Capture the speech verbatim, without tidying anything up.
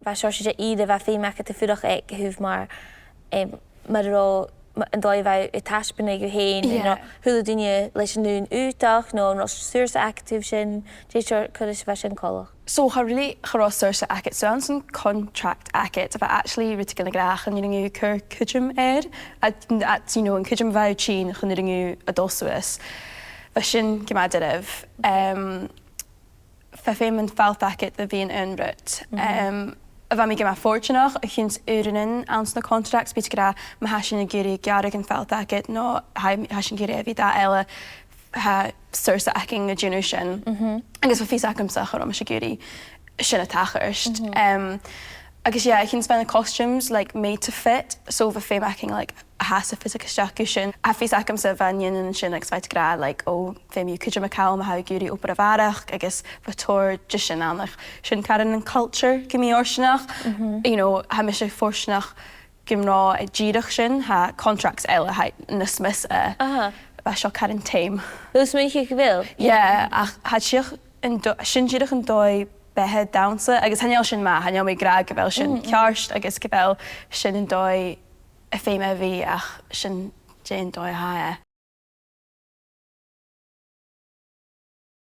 A' seòrsa de ìre a bha feum agad a' fuireach aig a thaobh mar, em, mar a robh, ma-, an dòigh a bha thu a' taisbeanadh thu fhèin, Yeah. no a h-uile duine leis an aon aodach, no an robh saorsa agad a thaobh sin, dè seòrsa cur is a bha sin coltach? So, cha really, cha robh saorsa agad, so anns an contract agad, bha actually rudeigin ag ràdh gun urrainn dhut cur cuideam air, a, a, you know, an cuideam a bha thu a' tighinn, chan urrainn dhut a dhol suas. Bha sin gu math doirbh. Em, bha feum am falt agad a bhith an aon rud. Mhm. Em, a bha mi gu math fortanach, a chionn 's uaireannan anns na contracts, bidh iad ag ràdh, ma tha sinn ag iarraidh gearradh am falt agad, no tha, tha sinn ag iarraidh a bhith dà eile, tha saorsa againn a' dèanamh sin. Mhm. Agus bha fios agamsa gun robh mise ag iarraidh sin a thachairt. Mhm. Em, agus yeah, a chionn 's bha na costumes, like, made to fit, so bha feum againn, like, a thathas a' fiteadh a-steach gu sin. Tha fios agamsa bha nigheanan an sin, like, 's bha iad ag ràdh, like, o, feumaidh tu cuideam a chall ma tha thu ag iarraidh obair a bharrachd, agus bha tòrr de sin ann, ach sin caran an culture gu mì-fhortanach. Mhm. You know, tha mise fortanach gun robh e dìreach sin, tha contracts eile, tha iad nas miosa. Aha. Bha seo caran tame. Bheil thu a' smaoineachadh gu bheil? Yeah, ach tha dìreach an dò-, sin dìreach an dòigh beatha domhsa, agus chan eil sin math, chan eil mi ag ràdh gu bheil sin Mm, mm. ceart, agus gu bheil sin an dòigh a feumaidh a bhith, ach sin dè an dòigh a tha e.